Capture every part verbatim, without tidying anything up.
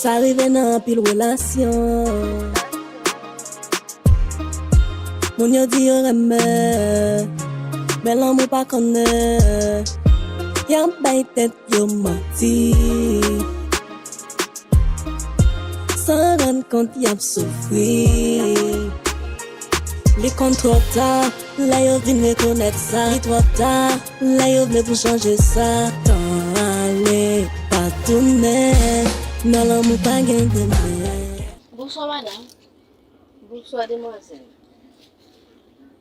Sa rive nan anpil relasyon. Moun yo di yo renmen, men lanmou pa konnen. Y ap bay tèt yo manti. San rann kont y ap soufri. Li konn twò ta, lè yo vin rekonèt sa. Li twò ta, lè yo vle pou chanje sa. Tan ale, pa tounen, nan lanmou pa gen demen. Bonswa, madanm. Bonswa, demwazèl.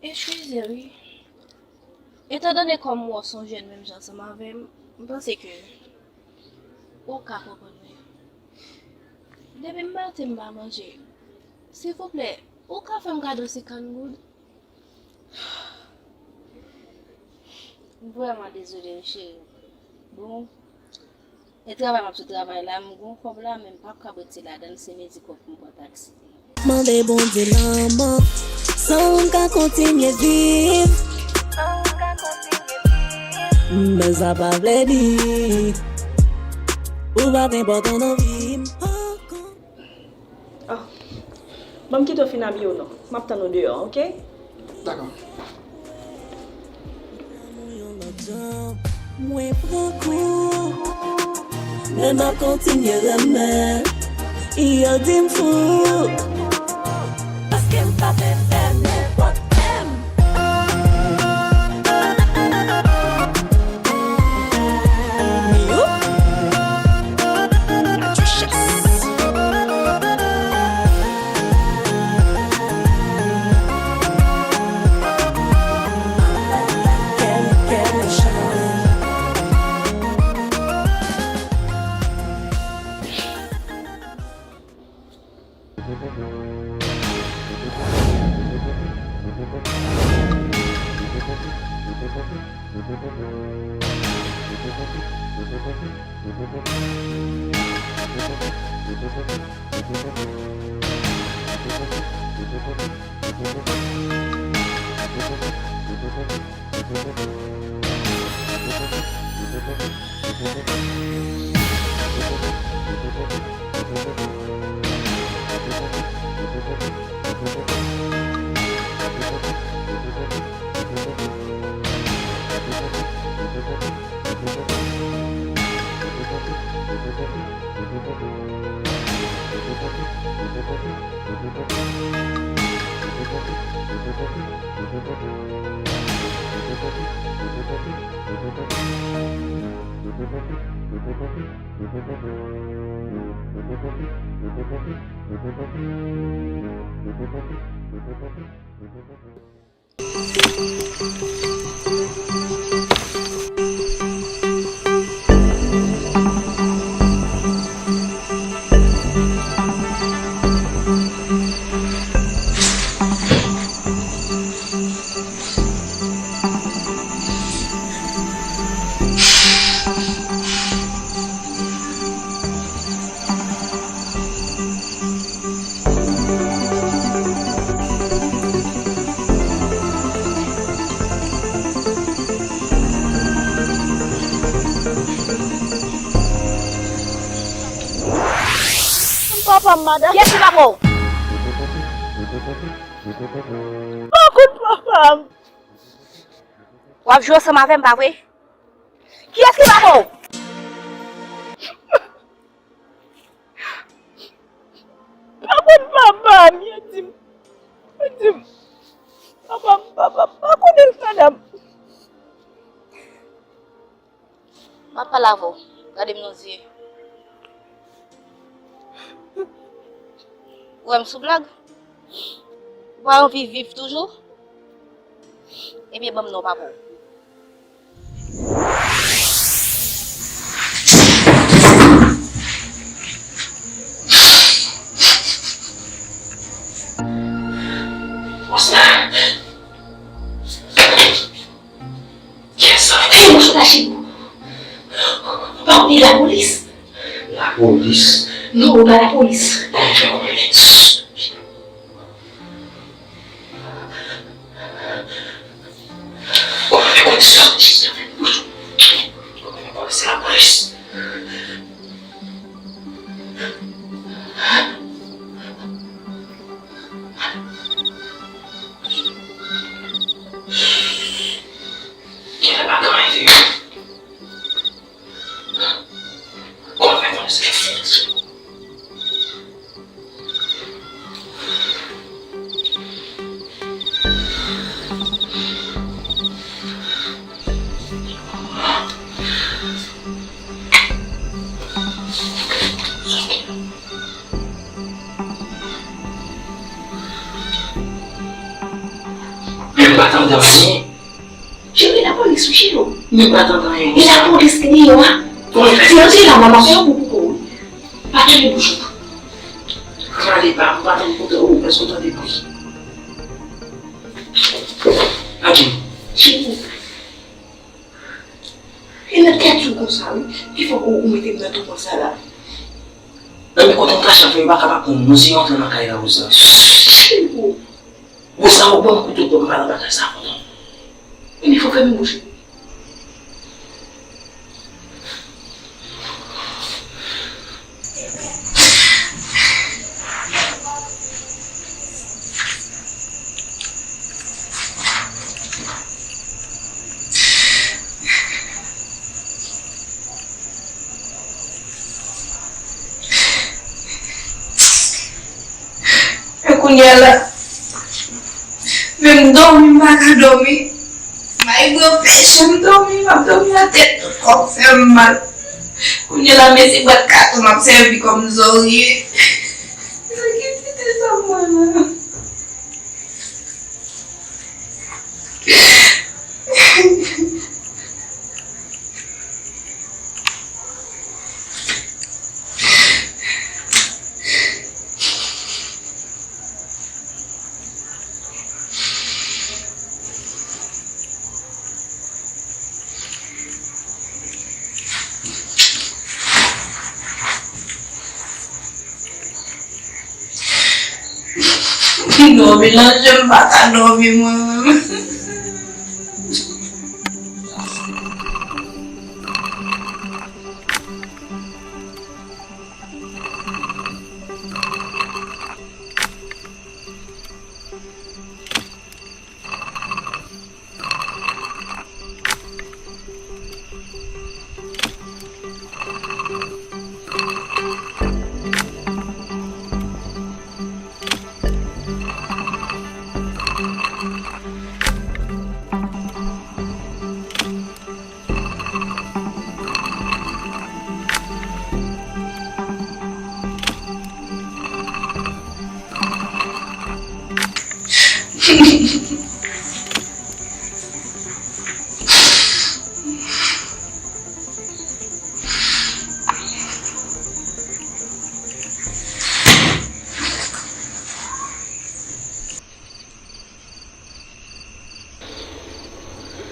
Eskize, wi. Etandone kòm w se yon jèn menm jan ansanm avè m, m panse ke ou ka konprann mwen. Depi maten m pa manje. Silvouplè, ou ka fè m kado senkant goud? M vrèman dezole, wi, cheri. Bon, e travay m ap sou travay la, m gen yon kòb la, men m p ap ka rete ladan l, se mezi kòb pou m pran taksi. Mande Bondye lanmò, san ou m ka kontinye viv. Men sa pa vle di ou pa t enpòtan nan vi m ankò. Oh. Ban m kite w fin abiye w non. M ap tann ou deyò, oke? Dakò. Mwen pran kou, men m ap kontinye renmen. Yo di m fou, paske m pa te fè nenpòt. Papa m, madanm. Kiyès ki papa w? Makout papa m. W ap jwe ansanm avè m, pa vre? Kiyès ki papa w? Makout papa m, yo di m, yo di m, papa m, papa m, pa konnen l, madanm. M ap pale avè w. Gade m nan zye. Ou wè m sou blag? Ou pa anvi viv toujou? Ebyen, ban m non papa w. Kiyès sa? Fè yon sou machin ou. Ou pa konnen lapolis? Lapolis? Non, ou pa lapolis. Kòman fè konnen? Kòman fè konnen sa? Kòman fè konnen se lapolis? Men m pa tande anyen. Cheri, lapolis wi, Chelo. Men m pa tande anyen. E lapolis ki deyò a. Kòman fè? Si yo te la, m ap fè yon kou pou ou wi. Pa tande bouch ou. Rale pa, m pa tande kote ou, èske w tande bri? Aji. Chelo. E nan tèt ou konsa wi, ki fè ou, ou mete m nan toumant sa la. Nan men kote m kache avè yo, yo pa ka pa konn mwen, si yo antre nan kay la, Rosa. Chelo. Rosa, ou ban m kouto pou m pa nan bagay sa kontan. Ebyen, fò w fè m bouche. E kounye a la, menm dòmi, m pa ka dòmi. Malgre m fè jan m dòmi, m ap dòmi atè, tout kò m fè m mal. Kounye a la, men se bwat katon m ap sèvi kòm zòrye. Sa ki pite sa mwen la. Dòmi nan je m pa ka dòmi mwen menm.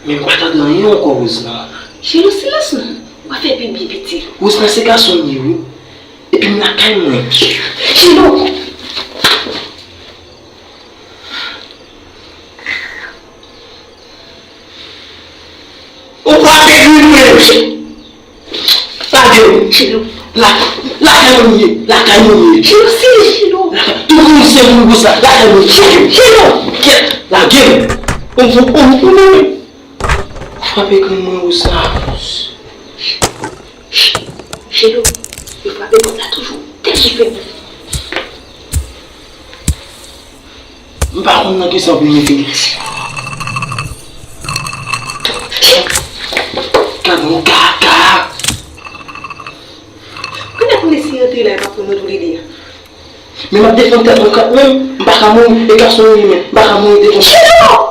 Men m pa tande anyen ankò, Rosna. Chelo, silans non. W ap fè pi byen piti. Rosna se gason m ye wi. Epi m lakay mwen. Chelo! Ou pa te gri mwen. Lage m. Chelo. La, lakay mwen ye. Lakay mwen ye. Chelo, si, Chelo. Lakay, tou moun se moun pou sa. Lakay mwen ye. Chelo. Lage m. Ou, ou, ou, ou, ou, ou frape grann mwen ou sa. Chelo, yo frape pòt la toujou. Tèt ou fè. M pa konn nan ki sa pou m mete. Gad yon kaka. Kounye a pou mesye antre la, e pa pou nou toulede a. Men m ap defann tèt mwen kanmenm, m pa ka mouri, e gason m ye men, m pa ka mouri devan. Chelo!